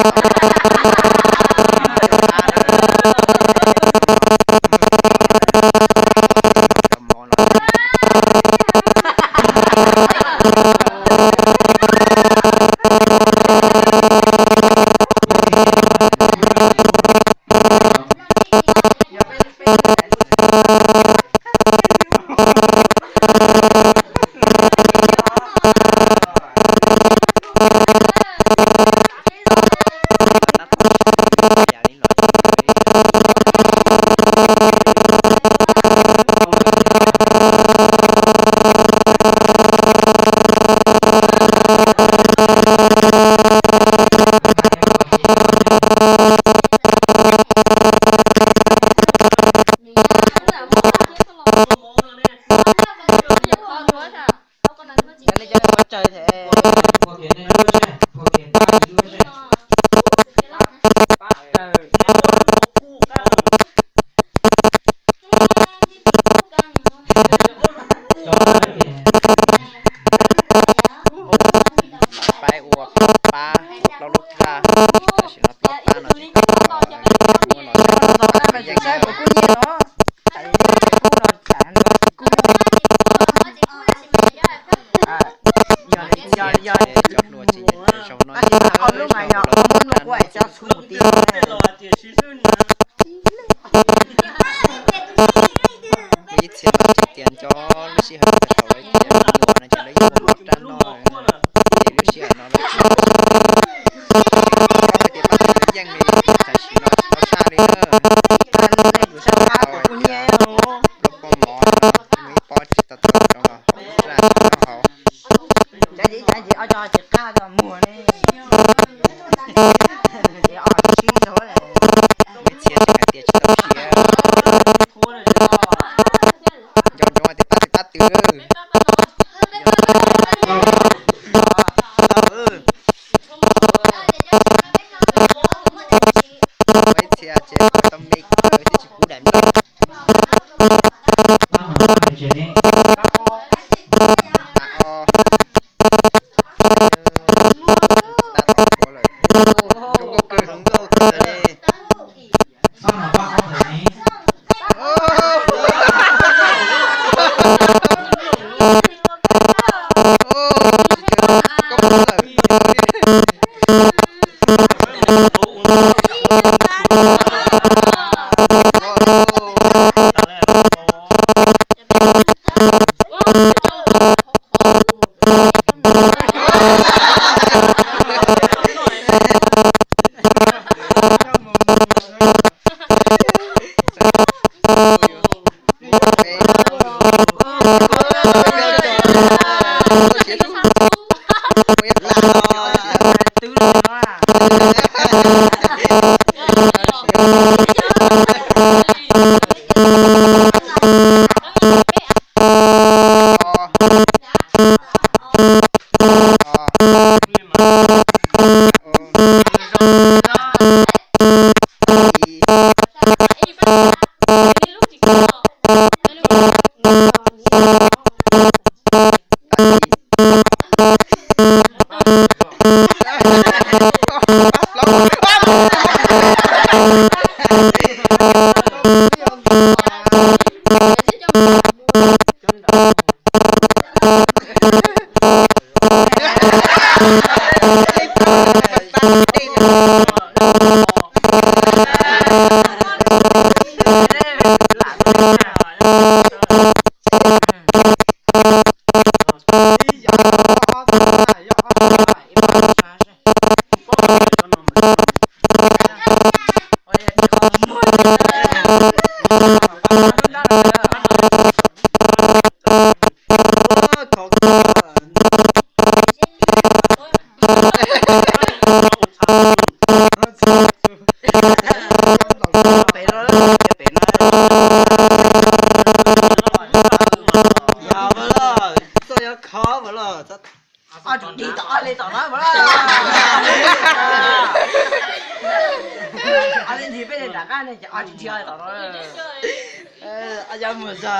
Yog nej cov pov tsawg thiab. Pab ua pab plaub lub plab, tam sim no plaub plab no tsis tau muab los, yeej saib kuv kuj nyiam no, tam sim no kuj, yog, yog, yog cov hluas tsis nyiam zaum no, ob lub mas yog ob lub no kuj hais cov txhuv mus ti. Muaj ib txhia tseem tias nco lub sij hawm thaum lawv tias me nyuam no ces lawv yeej ua mov rab noj, ces lub sij hawm no lawv tsis, koj hais tias pab tug lawv yeej li tam sim no tsis tau tshaj li na. Lub pob mov no muaj ib pob tsis tau tawm rau los raj noj hauv. Muaj ib txhia tseem hais tias tsis tau siav. Nco ntsoov tias pab twg pab twg. Muaj ib txhia ces tau me kawg thiab tsis pub daim nplej. Tab tom qhuav lawm, zoo nkauj kawg, zoo nkauj kawg li. Ob tug dig tom ob li tom no mas. Ob li ntsis peb li nram qab ne ces ob tug dig ob li tom no. Ob yog mus zog.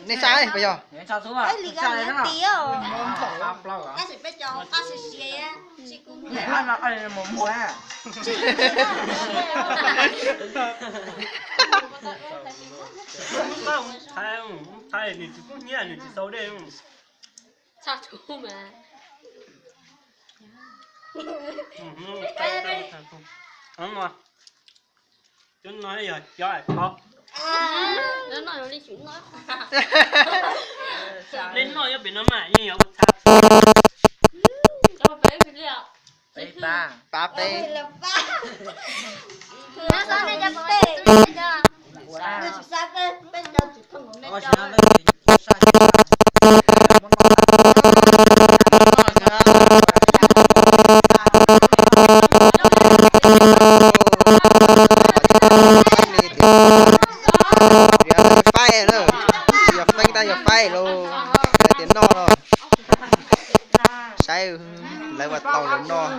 Nej saib puas yog? Thaij, thaij nws tsis pub hnyiab, nws tsis tau dej. Cov no yog cov, nej noj nyob pem no mas yeej yog ua txha. Pab peb. Faib na, tsis yog feeb tab yog faib lauj, hais tias noj no. Saib lawv ua tau lawv noj.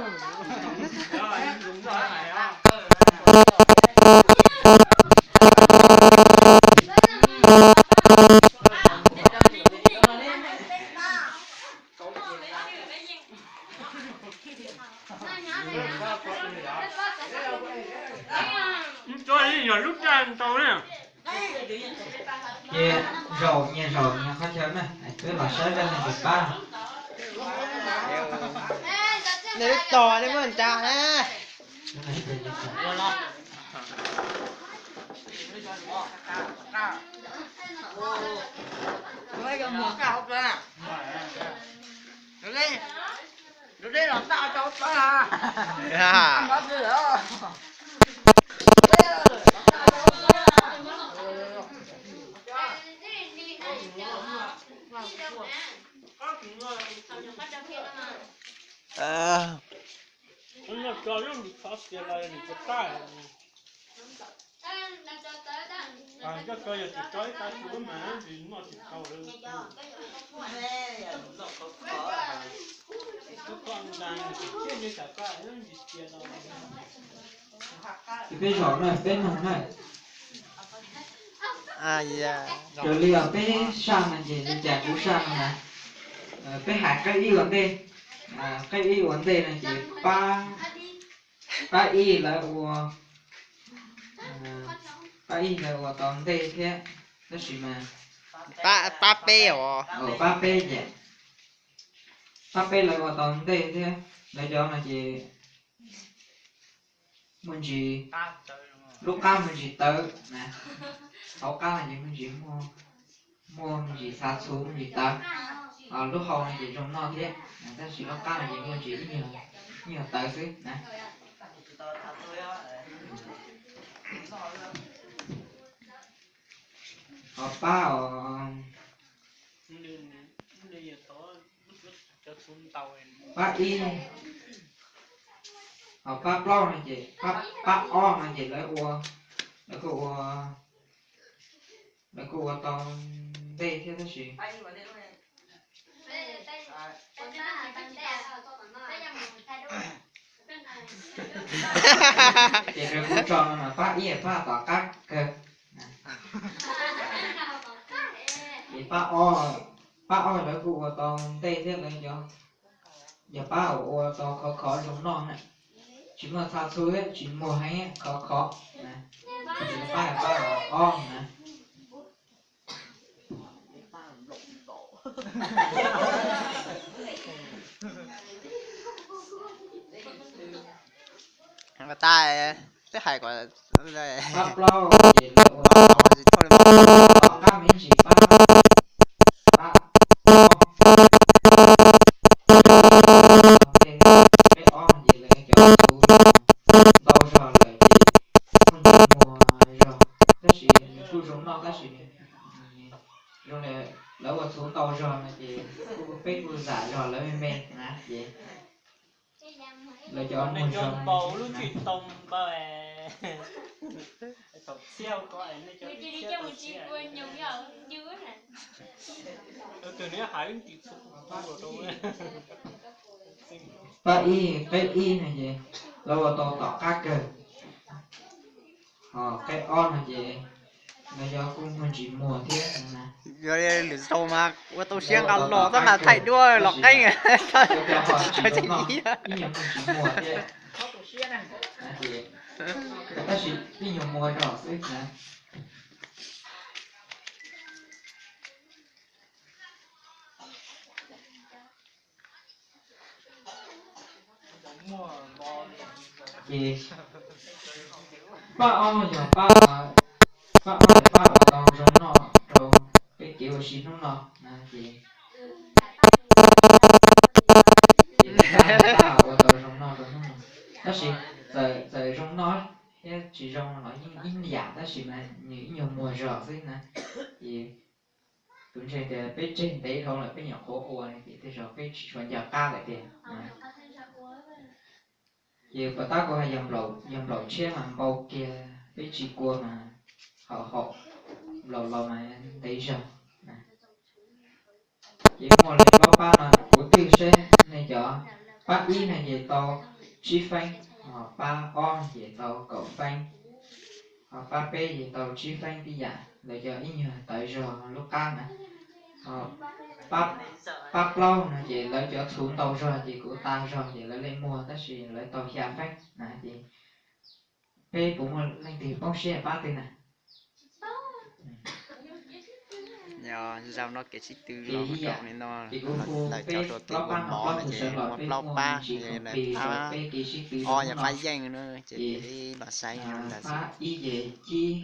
Tso li yog lub raj ntau na. Ces zaum nyias zaum nyias qhov chaw na, peb los saib zaj neeg tus pab. Nej lub tos nej muab nrad na. Ces peb zaum na, peb nug na. Raws li os peb saj no ces li cas kuv saj no na, peb hais qeb ib ua ntej. Qeb ib ua ntej no ces pab ib lawv ua, pab ib lawv ua tau ntej thiab, tab sis mas pab peb os, pab peb ces pab peb lawv ua tau ntej thiab. Lawv cov no ces muaj ntsis, lub qab muaj ntsis tawv na, hauv qab no ces muaj ntsis, muaj ntsis xav txhuv muaj ntsis tawv. Lub hau no ces zoo noj thiab, tab sis lub qab no ces muaj ntsis ib nyuag tawv xwb na. Ho pab os, pab ib, ho pab plaub no ces, pab ob no ces lawv ua, lawv kuj ua, lawv kuj ua tau ntej thiab tab sis ces raws kuv tso no mas pab ib pab tom qab kawg. Ces pab ob, pab ob lawv kuj ua tau ntej thiab lawv cov, yog pab ua tau khov khov zoo noj na, tsis muaj txha txhu thiab tsis muag heev, khov khov. Pab pab ob na. Ua tas, peb hais kom, pab plaub ces lawv ua tau, tom qab me ntsis pab, pab ob, peb ob no ces lawv cov txhuv ntau zog lawm ces muaj ntsis muag zog, tab sis nws kuj zoo noj tab sis nws zoo li lawv ua txhuv ntau zog no ces kuj peb kuj zam zog lawv me me na ces lawv cov muag zog. Pab ib, qeb ib no ces lawv ua tau tom qab kawg. Ho qeb ob no ces lawv yog kuj muag ntsis muag thiab na. Lwm zaus mas ua tau siab nqa los tab mas thaij duab los qeeb, tsis tau tseem ib, ib nyuag muag ntsis muag thiab. Tab sis ib nyuag muag zog xwb na. Ces pab ob yog pab, pab ob yog pab uas tau zoo noj rau peb kev ua si hnub no na ces, ces pab, pab ua tau zoo noj rau hnub no. Tab sis txawm, txawm zoo noj thiab tsis zoo los yeej ib yam tab sis mas nws ib nyuag muag zog xwb na. Ces kuv ntseeg tias peb tseg ntev dhau lawm peb nyuam qhuav ua no ces tej zaum peb tsis tshua nco qab lawm tiag. Ces puas tab kuv hais yog nplaum tshiab mas npau kiag peb tsis kua mas haum haum, nplaum laus mas ntev zog. Ces muaj li plaub pab no kuv twb seb nej cov, pab ib no ces tau tsib feeb, ho pab ob ces tau kaum feeb, ho pab peb ces tau tsib feeb tib yam, lawv cov ib nyuag tawv zog lub qab na. Ho pab plaub no ces lawv cov txhuv ntau zog ces kuv tas zog ces lawv li muag tab sis lawv tau xya feeb na ces peb puas muaj leej twg poob siab pab twg na? Zaum no kev sib tw los mus rau li no, lawv cov rau kev ua mov no ces muaj plaub pab, pab ob yog pab yeej na ces peb los saib pab ib ces cib,